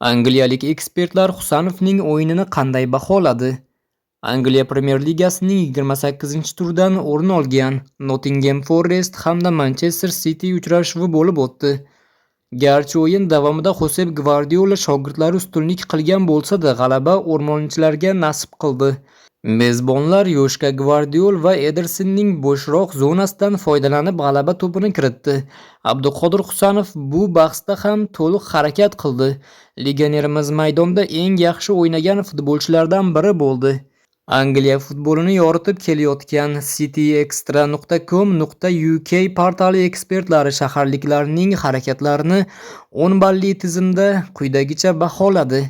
Angliyalik ekspertlar Husanovning o'yinini qanday baholadi? Angliya Premyer Ligasining 28-turidan o'rin olgan Nottingem Forest hamda Manchester City uchrashuvi bo'lib o'tdi. Garchi o'yin davomida Xosep Gvardiola shogirdlari ustunlik qilgan bo'lsa-da, g'alaba o'rmonchilarga nasib qildi. Mezbonlar Yoshka Gvardiol va Edersonning bo'shroq zonasidan foydalanib g'alaba to'pini kiritdi. Abduqodir Husanov bu bahsda ham to'liq harakat qildi. Legionerimiz maydonda eng yaxshi o'ynagan futbolchilardan biri bo'ldi. Angliya futbolini yoritib kelayotgan cityextra.com.uk portali ekspertlari shaharliklarning harakatlarini 10 balli tizimda quyidagicha baholadi.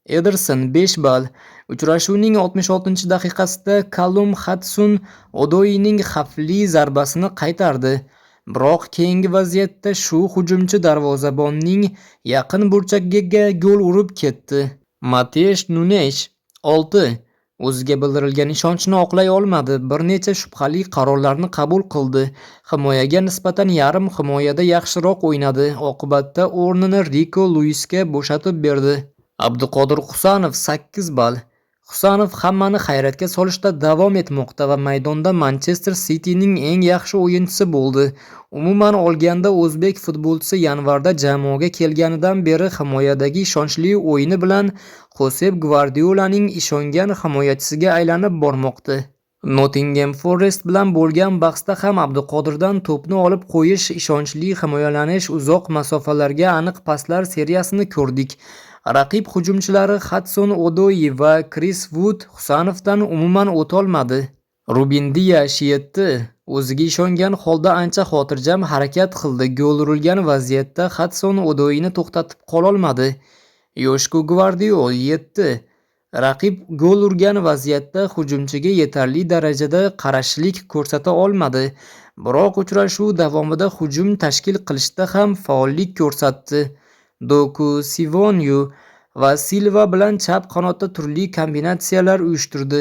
Ederson 5 ball. Uchrashuvning 66-daqiqasida Kallum Xadson-Odoining xavfli zarbasini qaytardi. Biroq keyingi vaziyatda shu hujumchi darvozabonning yaqin burchagiga gol urib ketdi. Matesh Nunesh 6. O'ziga bildirilgan ishonchni oqlay olmadi, bir necha shubhali qarorlarni qabul qildi. Himoyaga nisbatan yarim himoyada yaxshiroq o'ynadi. Oqibatda o'rnini Riko Luisga bo'shatib berdi. Abduqodir Husanov 8 ball. Husanov hammani hayratga solishda davom etmoqda va maydonda Manchester Cityning eng yaxshi o'yinchisi bo'ldi. Umuman olganda o'zbek futbolchisi yanvarda jamoaga kelganidan beri himoyadagi ishonchli o'yini bilan Xosep Gvardiolaning ishongan himoyachisiga aylanib bormoqda. Nottingem Forest bilan bo'lgan bahsda ham Abduqodirdan to'pni olib qo'yish, ishonchli himoyalanish, uzoq masofalarga aniq paslar seriyasini ko'rdik. Raqib hujumchilari Xadson-Odoi va Kris Vud Husanovdan umuman o'tolmadi. Rubin Diash 7. O'ziga ishongan holda ancha xotirjam harakat qildi. Gol urilgan vaziyatda Xadson-Odoini to'xtatib qololmadi. Yoshko Gvardiol 7. Raqib gol urgan vaziyatda hujumchiga yetarli darajada qarshilik ko'rsata olmadi. Biroq uchrashuv davomida hujum tashkil qilishda ham faollik ko'rsatdi. Doku, Sivonyu va Silva bilan chap qanotda turli kombinatsiyalar uyushtirdi.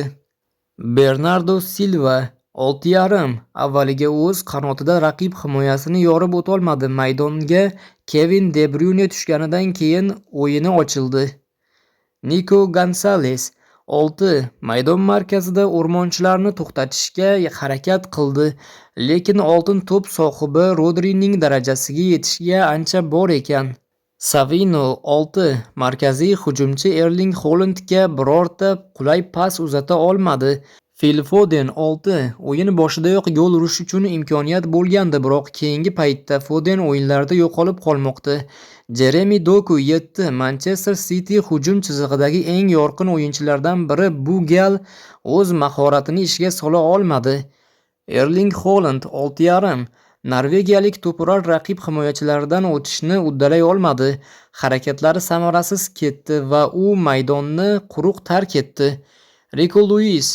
Bernardo Silva 6,5. Avvaliga o'z qanotida raqib himoyasini yorib o'tolmadi. Maydonga Kevin De Bryune tushganidan keyin o'yini ochildi. Niko Gonsales 6. Maydon markazida o'rmonchilarni to'xtatishga harakat qildi, lekin oltin to'p sohibi Rodrining darajasiga yetishga ancha bor ekan. Savino 6. Markaziy hujumchi Erling Holandga birorta qulay pas uzata olmadi. Fil Foden 6. O'yin boshidayoq gol urish uchun imkoniyat bo'lgandi, biroq keyingi paytda Foden o'yinlarda yo'qolib qolmoqda. Jeremi Doku 7. Manchester City hujum chizig'idagi eng yorqin o'yinchilardan biri bu gal o'z mahoratini ishga sola olmadi. Erling Holand 6,5. Norvegiyalik to'purar raqib himoyachilaridan o'tishni uddalay olmadi. Harakatlari samarasiz ketdi va u maydonni quruq tark etdi. Riko Luis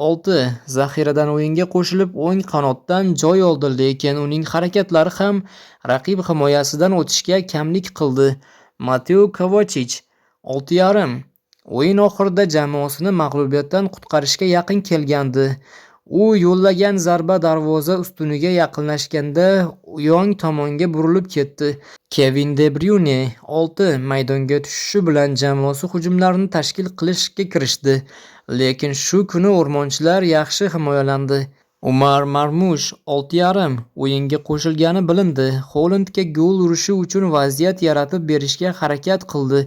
6. Zaxiradan o'yinga qo'shilib, o'ng qanotdan joy oldi, lekin uning harakatlari ham raqib himoyasidan o'tishga kamlik qildi. Mateo Kovachich 6,5. O'yin oxirida jamoasini mag'lubiyatdan qutqarishga yaqin kelgandi. U yo'llagan zarba darvoza ustuniga yaqinlashganda yon tomonga burilib ketdi. Kevin De Bryune 6. Maydonga tushishi bilan jamoasi hujumlarni tashkil qilishga kirishdi. Lekin shu kuni o'rmonchilar yaxshi himoyalandi. Umar Marmush 6,5. O'yinga qo'shilgani bilindi. Holandga gol urishi uchun vaziyat yaratib berishga harakat qildi.